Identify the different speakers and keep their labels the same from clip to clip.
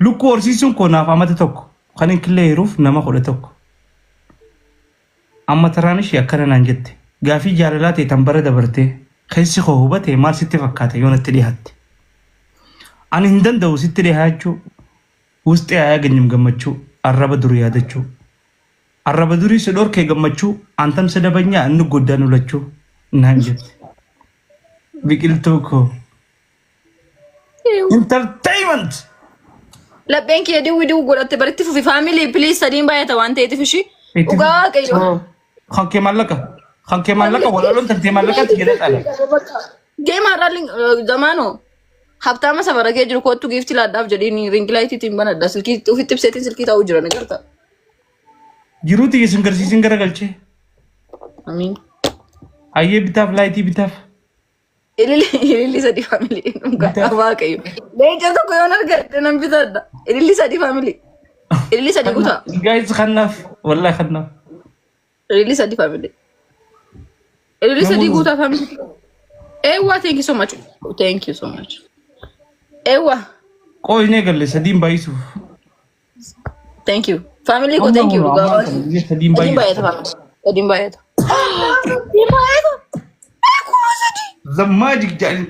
Speaker 1: Lukkuu horsiisuun koo naaf amata tokko. Kan hin killee hiruuf nama 11. Amma taraan ishee akkana naan jette. Gaafii jaalalaa ta'e tan bara dabartee. Keessi koo hubate maal sitti fakkaata yoo natti dhihaatte. Ani hin danda'u sitti dhihaachuu. Wusxee ayaaganyim gammachuu. Arraba dur yaadachuu. Arraba durii si dhorkee gammachuu. Antam sadabanyaa inni goddaan ulachuu. Naan jette. Biqiltuu koo. Entertainment!
Speaker 2: Lapheen kiyya diwwi diwwi godhatte baritti fufi family please sadiin baay'ata waan ta'eetiif ishii. Dhugaa waaqayyo.
Speaker 1: Kan kee maallaqa. Kan kee maallaqa walaloon tantee maallaqatti jedhee dhala.
Speaker 2: Geema har'aa zamaanoo habtaama safara kee jiru kottu giifti laadhaaf jedhiin ring lightiitiin banadha silkii ofitti ibseetiin silkii taa'uu jira ni garta.
Speaker 1: Jiruu tiyya sin garsiisin garagalchee.
Speaker 2: Amiin.
Speaker 1: Hayyee bitaaf laayitii bitaaf.
Speaker 2: Ililli ililli sadii family dhugaa waaqayyo. Leenca tokko yoon argadhe nan bitadha. Ililli sadii family. Ililli sadii kutaa.
Speaker 1: Guys kanaaf wallahi kanaaf.
Speaker 2: Ililli sadii family. Ililli sadii guutaa family. Eewwa, thank you so much. Thank you so much. Eewwa.
Speaker 1: Qooyinee galle sadiin baay'isuuf.
Speaker 2: Thank you. Family ko thank you dhugaa waaqayyo.
Speaker 1: Sadiin
Speaker 2: Sadiin
Speaker 1: baay'isuuf.
Speaker 2: Baay'ata family. Sadiin baay'ata. Sadiin baay'ata. 3000.
Speaker 1: The magic jedhani.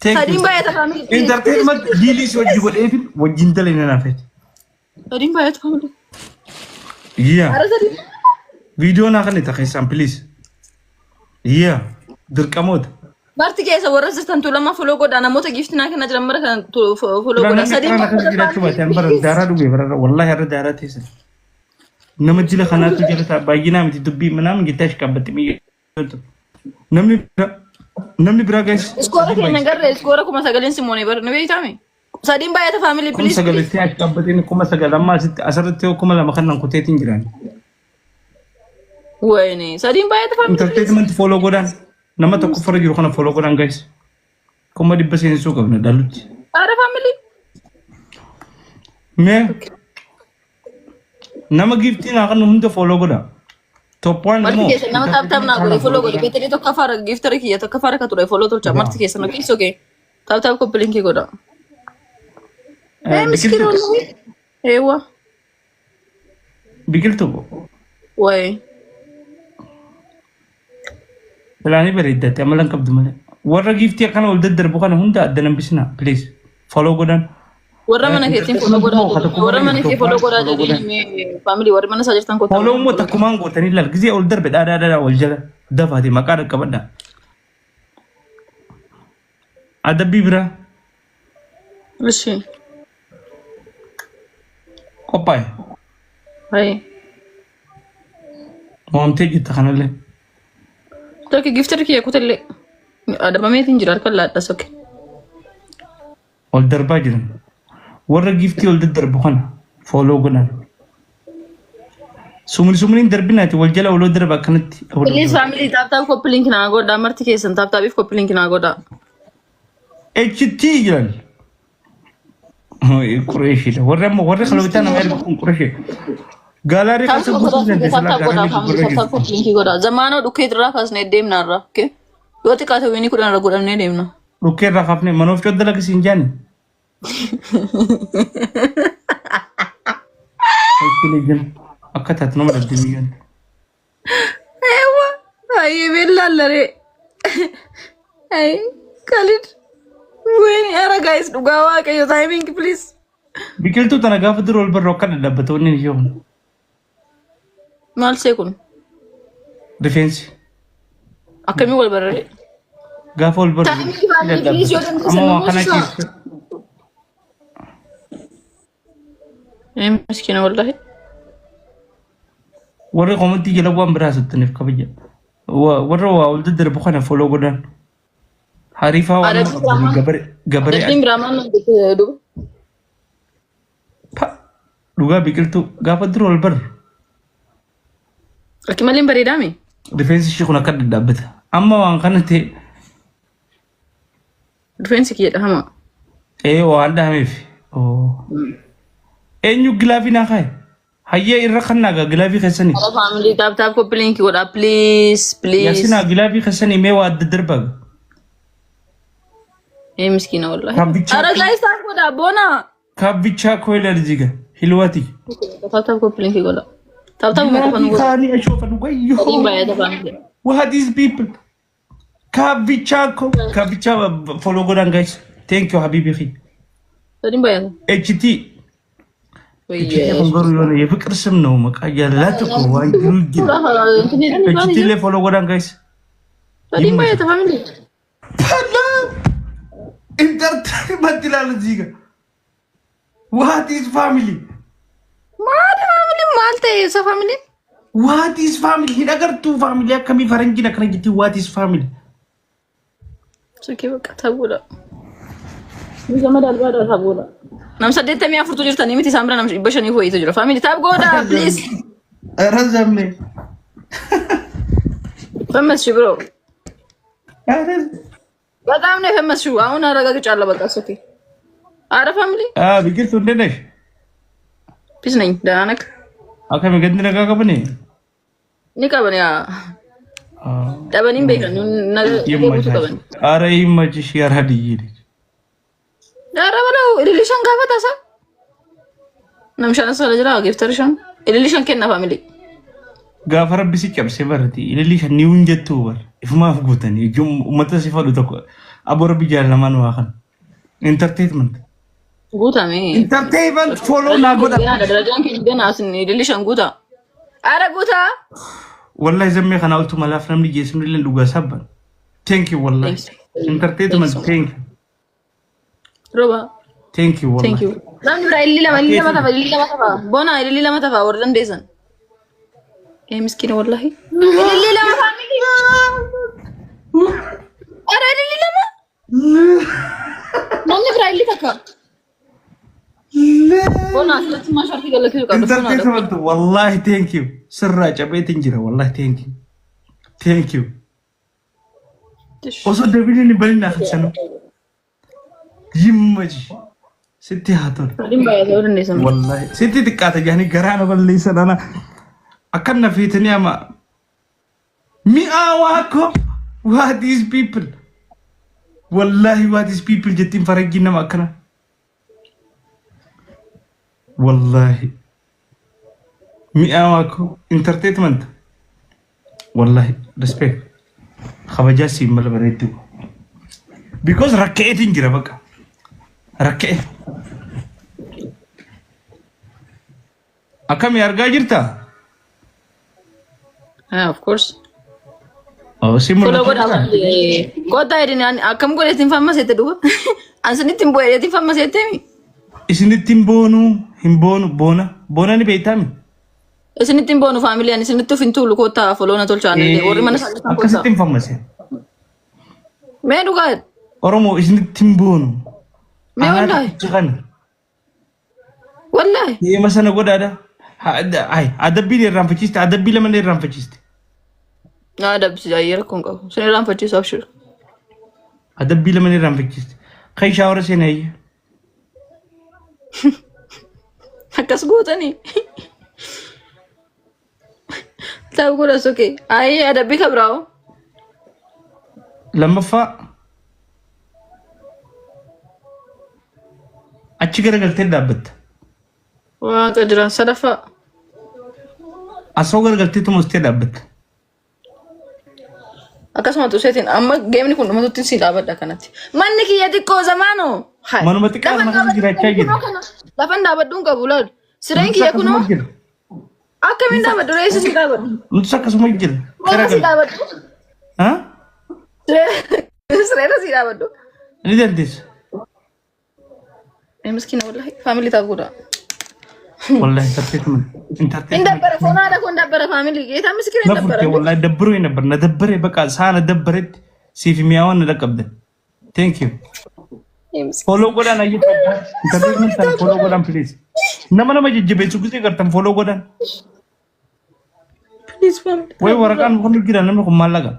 Speaker 1: Thank you.
Speaker 2: Sadiin baay'ata family.
Speaker 1: Entertainment diilii si hojii godheefin wajjin dalee nan hafeeti.
Speaker 2: Sadiin baay'ata family.
Speaker 1: Yeah.
Speaker 2: Ara sadiin.
Speaker 1: Viidiyoo naa kan itti keessaan please. Yeah. Dirqamoota.
Speaker 2: Marti keessa warra jirtan tuulamaa follow godhaa, namoota giifti naa kennaa jiran mara kan follow godhaa.
Speaker 1: Namni
Speaker 2: Sadiin
Speaker 1: akkana akkas jiraachuu baate an bara daaraa dhugee bara wallahi har'a daaraa teessan. Nama jila kanaatu jala ta'a baay'inaa miti dubbii manaa jettee achi qabatte miyyoo. Namni biraa guys.
Speaker 2: Iskoora keenya garree iskoora 9,000 simoonee bara ni beektaame. Sadiin baay'ata family
Speaker 1: Kuma
Speaker 2: please.
Speaker 1: sagalitti achi qabateen 9,000 amma asitti asirratti yoo 2,000 kan kuteetiin jiran.
Speaker 2: Wayne sadiin baay'ata family please.
Speaker 1: Entertainment follow godhaan nama tokko fara jiru kana follow godhaan guys. 100,000 seensisuu qabna dhalutti.
Speaker 2: Ara family.
Speaker 1: Mee nama giiftii naa kan hunda follow godha. Top one
Speaker 2: Marti
Speaker 1: immoo.
Speaker 2: keessa nama tap tap naa godhe follow godhe beektanii tokko afaara giiftara kiyya tokko afaara ka ture follow tolcha marti keessa no keessa okay. Tap tap copy link godha. Eh miskiin wallahi. Eewwa.
Speaker 1: Biqiltuu.
Speaker 2: Wayi.
Speaker 1: Filaanii bareeddatti amala hin qabdu malee. Warra giiftii akkana ol daddarbu kana hunda adda nambisinaa please. Follow godhan.
Speaker 2: Warra mana keetiin follow godhaa jedhanii warra mana kee follow godhaa jedhanii family warri mana isaa jirtan kottaa.
Speaker 1: Follow immoo takkumaan gootanii laal gizee ol darbe dhaadhaa dhaadhaa wal jala dafaati maqaa dhaqqabadhaa. Adabbii biraa
Speaker 2: Ishi.
Speaker 1: Qophaa'e.
Speaker 2: Hayi.
Speaker 1: Mo'amtee jirta kanallee.
Speaker 2: Tokko giftirri kiyya kutallee. Adabameetiin jira harka laadha soke.
Speaker 1: Ol darbaa jiran. Warra giftii ol daddarbu kana follow godhan. Sumni sumniin darbinaati wal jala oloo darba akkanatti.
Speaker 2: Please family, tap tap copy link naa godhaa marti keessan tap tapiif copy link naa godhaa.
Speaker 1: HT jiran. Qureeshiidha. Warri amma warri kalootaa nama ergu kun Qureeshii. Gaalaarii
Speaker 2: Tap
Speaker 1: keessa
Speaker 2: tap
Speaker 1: guutuu
Speaker 2: godhaa
Speaker 1: dandeessa
Speaker 2: tap
Speaker 1: laa
Speaker 2: tap godhaa
Speaker 1: gaalaarii
Speaker 2: family
Speaker 1: gurgurra
Speaker 2: tap tap
Speaker 1: jirtu.
Speaker 2: copy link godhaa. Zamaanoo dhukkee irraa kaasnee deemna irraa. Okay. Yoo xiqqaate wiinii 10 irra godhannee deemna.
Speaker 1: Dhukkee irraa kaafnee manoof codda lakkisiin jaani. Akka taate nama dhabde biyyoon.
Speaker 2: Eewwa, baay'ee beellaallaree. Ay, Khalid. Wayne, ara guys, dhugaa waaqayyo timing please.
Speaker 1: Biqiltuu tana gaafa dura ol barru akka dhadhaabbatoonni ishee kun.
Speaker 2: Maal see kun?
Speaker 1: Rifeensi.
Speaker 2: Akkamii wal bararee?
Speaker 1: Gaafa ol barru.
Speaker 2: Timing baay'ee please yoo dandeessan
Speaker 1: Amma waa kana
Speaker 2: nu
Speaker 1: keessa.
Speaker 2: Ee miskiina wallahi.
Speaker 1: Warri komantii jala waan biraa sottaniif kabaja. Warra waa ol daddarbu kana follow godhan. Hariifaa waan nama qabdanii gabare gabaree
Speaker 2: Adabbiin biraa maal nan jette duuba?
Speaker 1: Pa dhugaa biqiltuu gaafa dura ol barru.
Speaker 2: Akki malee hin bareedaame?
Speaker 1: Rifeensi ishee kun akka dhadhaabbata. Amma waan kana ta'e.
Speaker 2: Rifeensi kiyya dhahama.
Speaker 1: Ee waan dhahameef. Eenyu gilaafii naa kaaye? Hayyee irra kan naagaa gilaafii keessanii.
Speaker 2: Ara family, tap tap copy link godhaa please please.
Speaker 1: Yaasinaa gilaafii keessanii mee waa adda darbaa.
Speaker 2: Ee miskiina wallahi.
Speaker 1: Rabbicha.
Speaker 2: Ara guys, tap godhaa boona.
Speaker 1: Kabbichaa koo ilaali jiga. Hilwati.
Speaker 2: Tap tap copy link godha. Tap tap uma qofa nu godha.
Speaker 1: Kaanii ashoofan wayyoo.
Speaker 2: Sadiin baay'ata family.
Speaker 1: What is people? Kabbichaa koo. Kabbichaa follow godhan guys. Thank you habibi fi.
Speaker 2: Sadiin baay'ata.
Speaker 1: HT. HT
Speaker 2: Wayyee.
Speaker 1: kun garuu yoona የፍቅር ስም ነው። መቃ ያላት እኮ waan jiru jira. HT illee follow godhan guys.
Speaker 2: Sadiin baay'ata family.
Speaker 1: Entertainment ይላል እዚህ ጋር። What is family?
Speaker 2: Maali family maal ta'e isa family?
Speaker 1: What is family? Hin agartuu family akkamii faranjiin akkana jetti what is family?
Speaker 2: Sukii bakka tabuudha. Gama darbaadha tabuudha. Nam 84tu jirtanii miti isaan bira nam 500 wayiitu jira. Family tap godhaa please.
Speaker 1: ኧረ ዘሜ
Speaker 2: ፈመስሽ bro.
Speaker 1: ኧረ
Speaker 2: በጣም ነው የፈመስሽው። አሁን አረጋግጫለሁ። በቃ ሶኬ አረ family
Speaker 1: ቢቂልቱ እንዴት ነሽ?
Speaker 2: Peace ነኝ። ደህና ነህ?
Speaker 1: Akkami gandi nagaa qabani?
Speaker 2: Ni qaban yaa dhabaniin beekan guutuu qaban.
Speaker 1: ኧረ ይመችሽ የአራድዬ ልጅ።
Speaker 2: ኧረ በለው ilillishan gaafata isa. Nam shan asala jira gifter shan ilillishan kenna family.
Speaker 1: Gaafa rabbi si cabsee barati ililli shan ni jettuu bar ifumaaf guutanii uummata si fadhu tokko aboo rabbi jaalamaan waa kan entertainment
Speaker 2: Guutame.
Speaker 1: Entertainment follow naa godha.
Speaker 2: Darajaan keenya gana asin ilillishan guuta. Ara guuta.
Speaker 1: Wallahi zammee kana oltu malaaf namni geessinu illee dhugaa sabban. Thank you wallahi. Entertainment thank you.
Speaker 2: Roba.
Speaker 1: Thank you
Speaker 2: Thank
Speaker 1: wallahi.
Speaker 2: you. Namni biraa ililli lama ililli lama tafa ililli lama tafa. Bona ililli lama tafa warra dandeessan. Ee miskiina wallahi. Ililli lama family. Ara ililli lama. Namni biraa ililli takka. Bona asirratti maashartii galakkisuu qabdu.
Speaker 1: Entertainment wallahi thank you. Sirraa cabeetiin jira wallahi thank you. Thank you. Osoo dabiliin hin banin naa ይመችሽ sitti haa tolu.
Speaker 2: Sadiin baay'ata warra dandeessan.
Speaker 1: Wallahi sitti xiqqaata jedhanii garaa na balleessan ana akkan na feetanii ama mi'aawaa ko what is people wallahi what is people jettiin faranjiin nama akkana wallahi mi'aawaa ko entertainment wallahi respect kabajaa siin mala bareedduu because rakka'eetiin jira bakka rakka'e akkami argaa jirtaa?
Speaker 2: Ah, of course.
Speaker 1: Oh, si
Speaker 2: Follow
Speaker 1: mul'ata.
Speaker 2: godhaa. Kottaa jedhini akkam godheetiin fammaseette duuba. An sinitti hin bu'eetiin fammaseette mi?
Speaker 1: Isinitti hin boonu, hin boonu, boona. Boona ni beektaa mi?
Speaker 2: Isinitti hin boonu family ani isinitti of hin tuulu kottaa follow na tolchaa illee warri mana isaa jirtan kottaa.
Speaker 1: Akkasitti hin fammase.
Speaker 2: Mee dhugaa
Speaker 1: Oromoo isinitti hin boonu.
Speaker 2: Mee wallahi.
Speaker 1: Kana.
Speaker 2: Wallahi.
Speaker 1: Deema sana godhaadha. Ay, adabbii irraanfachiiste, adabbii lama illee irraanfachiiste.
Speaker 2: Na adabsi ayyee rakkoon qabu. Sin irraanfachiisu abshir.
Speaker 1: Adabbii lama illee irraanfachiiste. Kan shower seenaa ayya.
Speaker 2: Akkas gootanii. Ta'u godha sokee. Ayyee adabbii kabiraa'oo.
Speaker 1: Lammaffaa achi garagaltee dhaabbatta.
Speaker 2: Waaqa jira sadaffaa.
Speaker 1: Asoo garagaltee tumustee dhaabbatta.
Speaker 2: Akkasuma tuseetiin amma geemni kun dhumatutti si dhaabadha kanatti. Manni kiyya xiqqoo zamaanoo.
Speaker 1: Manuma xiqqaa mana jiraachaa jira.
Speaker 2: Lafan dhaabadhuun qabu laal. Sireen kiyya kunoo akkamiin dhaabadhu reessi si dhaabadhu.
Speaker 1: Nutis akkasuma jira.
Speaker 2: Reessi si dhaabadhu.
Speaker 1: Ha?
Speaker 2: Sireera si dhaabadhu.
Speaker 1: Ni dandeessa.
Speaker 2: Miskiina wallahi family taaf godha.
Speaker 1: Wallahi entertainment.
Speaker 2: Hin dabbara foon haadha kun dabbara family geetaa miskiina hin
Speaker 1: Na furte
Speaker 2: dabbara.
Speaker 1: wallahi dabbaruu ነበር na dabbare በቃ saana dabbaretti siif mi'aawan na dhaqqabde. Thank you. Follow godhaan ayyuu entertainment sana follow godhaan please. Nama nama jajjabeessu gisee gartan follow godhaan.
Speaker 2: Please family.
Speaker 1: Way waraqaan kun jira namni kun maallaqa.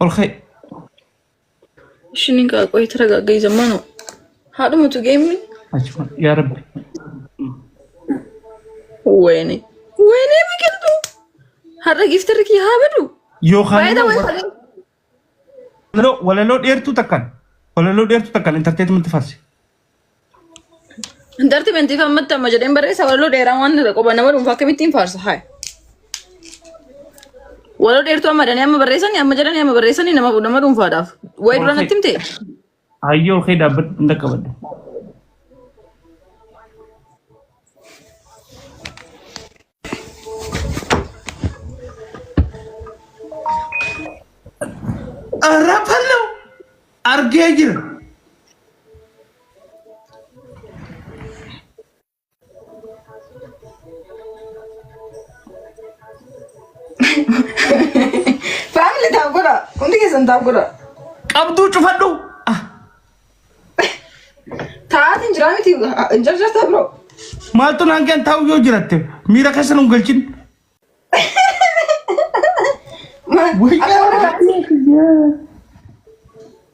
Speaker 1: Ol ka'e.
Speaker 2: Ishiniin kaa qoy ተረጋጋ ዘማኑ haadhumatu geemni.
Speaker 1: Achuma yaa rabbi.
Speaker 2: ወይኔ ወይኔ biqiltuu har'a gifterri kiyya haa badu.
Speaker 1: Yookaan
Speaker 2: Baay'ee
Speaker 1: walaloo dheertuu takkaan walaloo dheertuu takkaan entertainment farsi.
Speaker 2: Intartimentiif ammatti amma jedheen barreessa walaloo dheeraa waan irra qoba nama dhuunfaa akkamittiin faarsa haaya. Walaloo dheertuu amma jedhanii amma barreessanii amma jedhanii amma barreessanii nama nama dhuunfaadhaaf. Wayi dura natti himte.
Speaker 1: Hayyoo kee dhaabbadhu hin dhaqqabadhu. Arrafallo argee jira.
Speaker 2: Faamilii taaf godha. Hundi keessan taaf godha.
Speaker 1: Qabduu cufadhu. Ah,
Speaker 2: Taa'aatiin jiraa miti hin jarjartaa biroo.
Speaker 1: Maaltu naan kan taa'u yoo jiratte miira keessa nun galchin.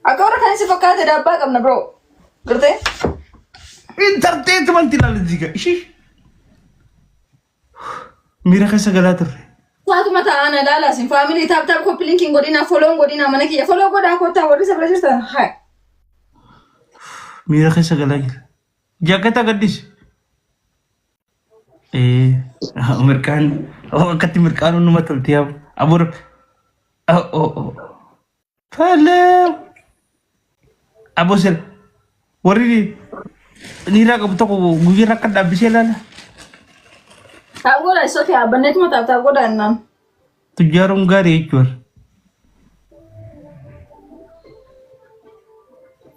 Speaker 2: Akka warra kaanii si fakkaate daabbaa qabna biroo. Gartee?
Speaker 1: Entertainment ilaala jiga. Ishii. Miira keessa galaa turre.
Speaker 2: Saatuma taa'aan ilaala isin faamilii taap taap koppii linkiin godhinaa foloon godhinaa mana kiyya foloo godhaa kottaa warri isa bira jirtan haa.
Speaker 1: Miira keessa galaa jira. Jaaketa gaddisi. Ee mirqaan akkatti mirqaanuun numa tolti yaa abur. Falee. Aboo sir warri dhiiraa qabu tokko guyyaa akka dhaabbisee ilaala.
Speaker 2: Taap godhaa isoo ta'e abanneetuma taap taap godhaa jennaan.
Speaker 1: Tujjaaruun gaarii jechuudha.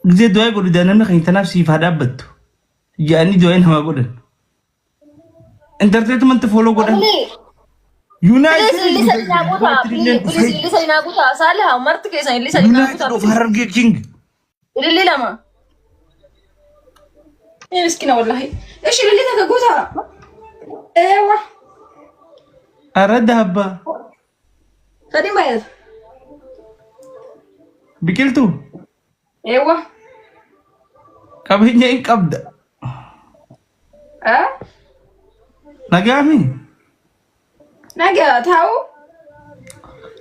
Speaker 1: Gisee du'aa godhu namni kan tanaaf siif haa dhaabbattu. Jedhanii du'aa namaa godhan. Entertainment follow godhan.
Speaker 2: Please illi sadi naa guutaa. Please illi sadi naa guutaa. Saalihaa marti keessan illi sadi naa
Speaker 1: United
Speaker 2: guutaa.
Speaker 1: of Harargee King.
Speaker 2: Ililli lama. Ee miskina wallahi. Ishi ililli takka guutaa. Eewa.
Speaker 1: Ara daabba.
Speaker 2: Sadiin baay'ata.
Speaker 1: Biqiltuu
Speaker 2: Eewa.
Speaker 1: qabeenya hin qabda.
Speaker 2: Eh?
Speaker 1: Nagaami.
Speaker 2: Nagaa taa'u.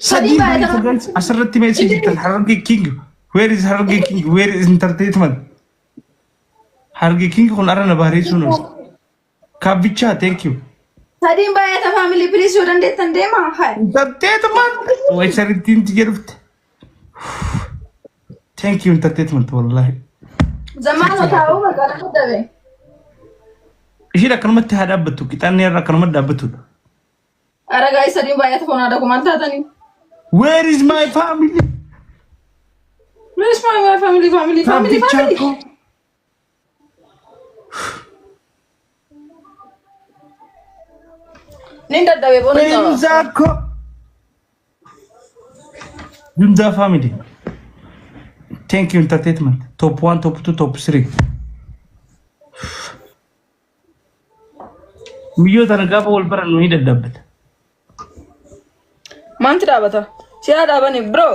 Speaker 1: Sadii baay'ata guys. Asirratti meesii jirtan Harargee King. Where is Harargee King? Where is entertainment? Harargee King kun arra na bareessuun oolu. Kabbichaa thank you.
Speaker 2: Sadiin baay'ata faamilii please yoo dandeettan deema. Hai.
Speaker 1: Entertainment. Way sirriitti jedhufte. Thank you entertainment wallahi.
Speaker 2: Zamaanoo taa'u bakka lafa dabe.
Speaker 1: Ishiin akkanumatti haa dhaabbattu qixaanni irra akkanumatti dhaabbattudha.
Speaker 2: Ara guys sadiin baay'ata foon aadaa kumaan taatanii.
Speaker 1: Where is my family?
Speaker 2: Where is my family family family
Speaker 1: Kabbichaa
Speaker 2: family?
Speaker 1: koo.
Speaker 2: Nin dadhabe boona ta'a.
Speaker 1: Beensaa koo. Jumzaa family. Thank you entertainment. Top 1, top 2, top 3. Biyyoota tana gaafa wal baran ni dadhaabbata.
Speaker 2: Maanti dhaabata? Siyaa dhaabani bro.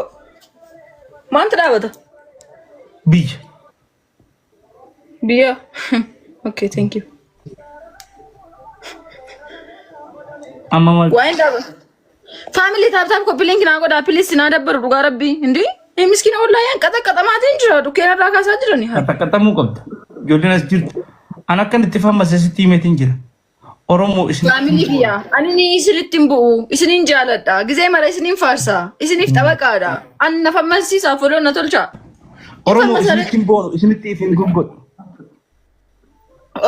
Speaker 2: Maanti dhaabata?
Speaker 1: Biyya.
Speaker 2: Biyya. Okay, thank you.
Speaker 1: Amma maal?
Speaker 2: Waa'een dhaabata. Faamilii taap taap koppii linkii naa godhaa please naa dabbaru dhugaa rabbii. Hindi? Ee miskiina wallahi an qaxaqaxamaatiin jira dhukkeen irraa kaasaa jirani.
Speaker 1: Qaxaqaxamuu qabda. Ijoolleen as jirtu. An akkan itti fammase sitti himeetiin jira. Oromoo isin.
Speaker 2: Faamilii kiyya. Ani ni isinitti hin bu'u. Isinin jaaladha. Gizee mara isinin faarsa. Isiniif xabaqaadha. An na fammansiisa foloo na tolcha.
Speaker 1: Oromoo isinitti hin boonu isinitti if hin goggodhu.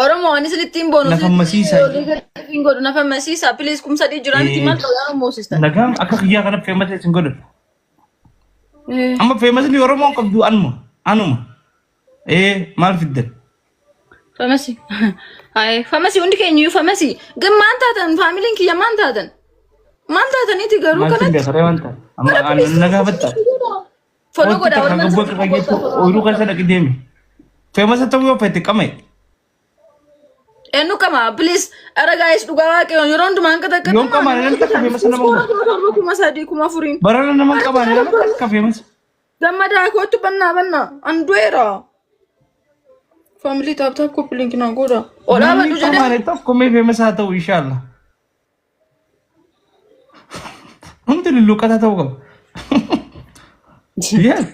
Speaker 2: Oromoo ani isinitti hin boonu.
Speaker 1: Na fammasiisa.
Speaker 2: Hin godhu na fammasiisa. Please kum sadii jira miti maal ta'u yaa moosistan.
Speaker 1: Nagaan akka kiyyaa kana feemasa isin godhan. Amma feemasni Oromoon qabdu anuma. Anuma. Ee maal fiddan?
Speaker 2: Famasi. Haye famasi hundi keenya iyyuu famasi. Gan maal taatan faamiliin kiyya maal taatan? Maal taataniiti garuu
Speaker 1: Maal sin
Speaker 2: kanatti.
Speaker 1: beekaree waan ta'e. Amma ani na gaafatta.
Speaker 2: Foloo godhaa
Speaker 1: Wanti
Speaker 2: warra
Speaker 1: takka gabboo akka jettu ooyiruu keessa dhaqi deemi. Feemasa ta'uu yoo fedhe qama'e.
Speaker 2: Eenyu qama please ara guys dhugaa waaqayyoon yeroo hundumaa hanqa takka
Speaker 1: Yoon qamaan namni takka feemasa nama godha.
Speaker 2: 7,000 3,000 4,000.
Speaker 1: Barana nama hin qabaane nama takka feemasa.
Speaker 2: Gammadaa kootu bannaa bannaa an du'eera. Faamilii taap taap koppii linkii naa godha. Olaa
Speaker 1: Namni
Speaker 2: badhu jedhee.
Speaker 1: qabaane tokko mee feemasa haa ta'u inshallah. Hundi lulluuqqataa ta'uu qaba. Yes.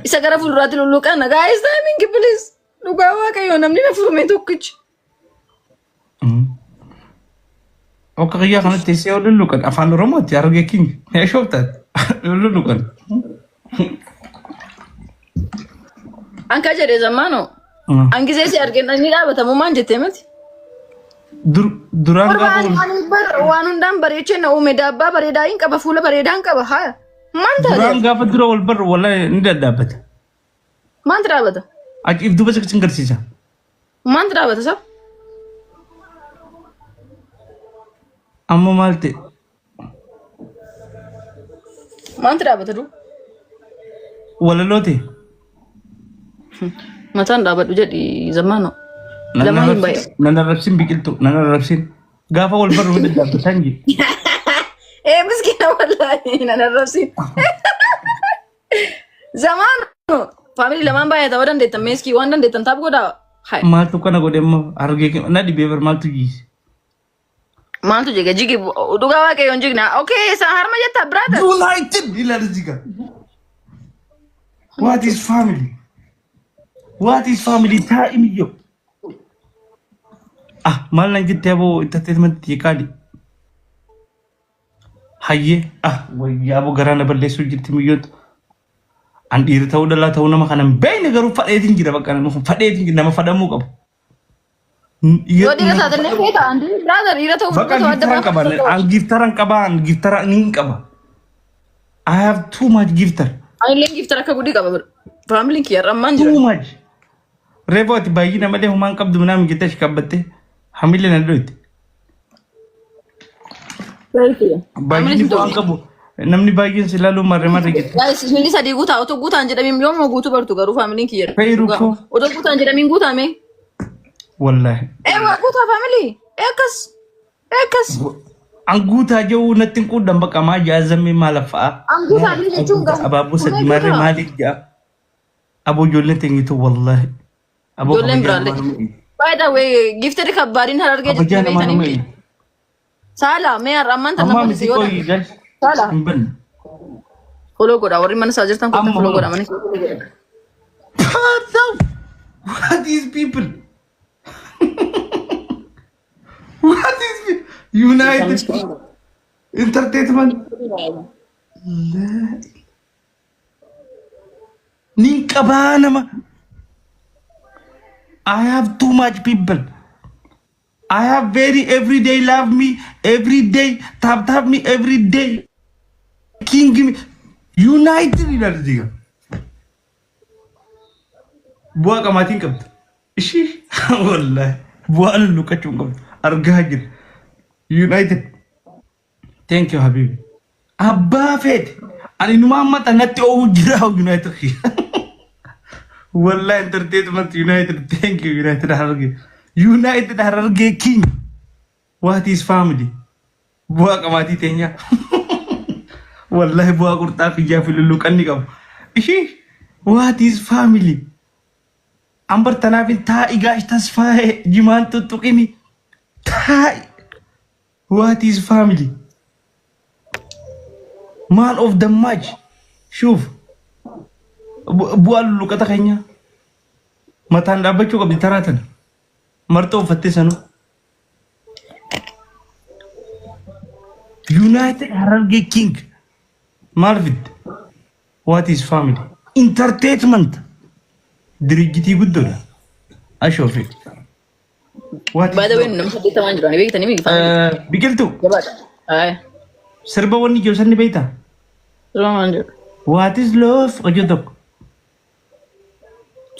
Speaker 2: Isa gara fuulduraatti lulluqana. Guys, timing please. Dhugaa Waaqayyoo namni na furume tokkichi.
Speaker 1: Akka kiyyaa kanatti teessee yoo lulluqan afaan Oromooti Harargee King. Shooftaati. Lulluqan.
Speaker 2: Anka jedhe zammaano. An gisee si argeen ni dhaabatamu maan jettee miti.
Speaker 1: Duraan
Speaker 2: Torba
Speaker 1: gaafa
Speaker 2: ani ani bar waan hundaan bareechee na uume daabbaa bareedaa hin qaba fuula bareedaa hin qaba haa. Maan
Speaker 1: duraan
Speaker 2: taate?
Speaker 1: gaafa dura wal barru wallahi ni dhadhaabbata.
Speaker 2: Maanti dhaabata?
Speaker 1: Achi if duuba siqsin garsiisa.
Speaker 2: Maanti dhaabata sab?
Speaker 1: Amma maal ta'e?
Speaker 2: Maanti dhaabata du?
Speaker 1: Walaloo ta'e.
Speaker 2: Mataan dhaabadhu jedhi zammaano. Lamaan hin baay'ee.
Speaker 1: Nan arrabsin biqiltuu nan arrabsin. Gaafa wal barru ni dhadhaabbatan jee.
Speaker 2: Ee miskiina wallaahi nan arrabsin. Zamaano faamilii lamaan baay'ee ta'uu dandeettan meeskii waan dandeettan taap godhaa. Hai.
Speaker 1: Maaltu kana godhe amma argee na dhibee bar maaltu jiise.
Speaker 2: Maaltu jiga jigi dhugaa waaqayyoon jigna. Okay isa harma jettaa brother.
Speaker 1: United ilaali jiga. What is family? What is family? Taa'i miyyoo. Ah maal nan jettee aboo entertainment qaali. Hayyee ah wayyaa aboo garaa na balleessuu jirti miyyoon. An dhiira ta'uu dhalaa ta'uu nama kana hin beekne garuu fadheetiin jira bakka namni kun fadheetiin jira nama fadhamuu qabu.
Speaker 2: Yoo dhiira taate illee feeta andi brother dhiira ta'uu
Speaker 1: Bakka
Speaker 2: fudhatu adda
Speaker 1: giftaran qaba.
Speaker 2: baafatu.
Speaker 1: An giftaran qaba. An giftara ni qaba. I have too much gifter.
Speaker 2: Ani illee giftara akka gudii qaba. Faamiliin kiyya har'ammaan jira.
Speaker 1: Too much. Reefu ati baay'ina malee homaan qabdu minaan jettee achi qabbattee hamilee na dhoyte. Baay'inni bu'aan qabu. Namni baay'een si ilaalu marre marre jette.
Speaker 2: Guys, inni sadii guutaa otoo guutaan jedhamiin yoomuma guutuu bartu garuu faamiliin kiyya.
Speaker 1: Fayiru koo.
Speaker 2: Otoo guutaan jedhamiin guutaame.
Speaker 1: Wallaahi.
Speaker 2: Ee waa guutaa faamilii. Ee akkas. Ee akkas.
Speaker 1: An guutaa jiru natti hin quudhan bakka maa jaazamee maal fa'a.
Speaker 2: An guutaa jechuun gahu.
Speaker 1: Abaaboo sadii
Speaker 2: Kunoo
Speaker 1: marre
Speaker 2: guutaa.
Speaker 1: maaliif ja'a. Aboo ijoolleen teenyitu wallaahi. Aboo
Speaker 2: Ijoolleen
Speaker 1: kabajaa
Speaker 2: biraallee.
Speaker 1: namaa nama eegi.
Speaker 2: By the way, gifteri kabbaadiin harargee
Speaker 1: Kabajaa
Speaker 2: jirti
Speaker 1: namaa nama
Speaker 2: beektanii.
Speaker 1: eegi.
Speaker 2: Saala, mee har'a ammaan tan
Speaker 1: Ammaa
Speaker 2: namoonni
Speaker 1: miti
Speaker 2: si yoo
Speaker 1: qoyi gal.
Speaker 2: Saala.
Speaker 1: Hin banne.
Speaker 2: Follow godha warri mana isaa jirtan kottaa
Speaker 1: Amma
Speaker 2: follow
Speaker 1: hoo.
Speaker 2: godha mana isaa follow godha.
Speaker 1: What the? What is people? What is United Entertainment? Nin qabaa nama. I have too much people. I have very every day love me every day tap tap me every day king me united ይላል እዚህ ጋር bu'aa qamaatiin qabda. Ishii wallahi bu'aa lulluqqachuu hin qabdu. Argaa jira. United. Thank you habibi. Abbaa feete. Ani numaa amma natti oowwu jira United. Wallahi entertainment United. Thank you United Harargee. United Harargee King. What is family? Bu'aa qamaatii teenyaa. Wallahi bu'aa qurxaa fiyyaa fi lulluqanni qabu. Ishii what is family? Ambar tanaaf hin taa'i gaash tasfaa'ee jimaan tuttuqini. Taa'i. What is family? Man of the match. Shuuf. Bu'aa lulluqata keenyaa. Mataan dhaabbachuu qabdi taraa tana. Marxoo uffattee sanuu. United Harargee King. Maal fidde? What is family? Entertainment. Dirijjitii guddoodha. Ashoofi. What
Speaker 2: By
Speaker 1: is
Speaker 2: the way, nama saddeettamaan jiran beektanii miti faamilii.
Speaker 1: Biqiltuu.
Speaker 2: Jabaadha. Aye.
Speaker 1: Sirba wanni jiru sanni beektaa?
Speaker 2: Sirba maal jedhu?
Speaker 1: What is love? Hojii tokko.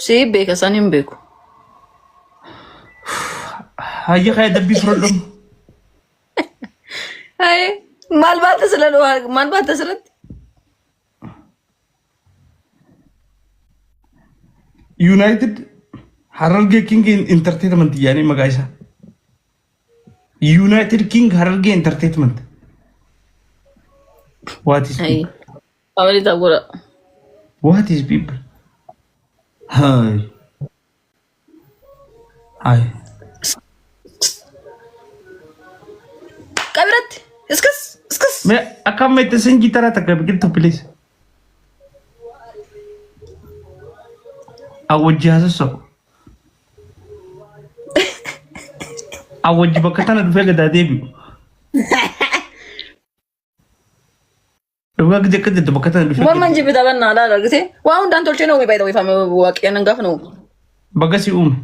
Speaker 2: Si beeka isaan hin beeku.
Speaker 1: Hayya kaya dabbii fudhadhu.
Speaker 2: Aye. Maal baata sila maal baata asirratti?
Speaker 1: United Harargee King Entertainment yaanii maqaa isaa. United King Harargee Entertainment. What is
Speaker 2: Aye.
Speaker 1: people?
Speaker 2: Faamilii ta'uu godha.
Speaker 1: What is people? Hi. Hi.
Speaker 2: Qabiratti. Iskas. Iskas.
Speaker 1: Mee akkam itti sinjii taraa takka biqiltuu please. Awwajji haasessa'u. Awwajji bakka tana dhufee gadaa deebi'u. Dhugaa gidee akka jettu bakka tana dhufee.
Speaker 2: Morman jibbi taphannaa laala argite. Waa hundaan tolchee na uume baay'ee wayifame waaqayyoon gaafa na uume.
Speaker 1: Baga si uume.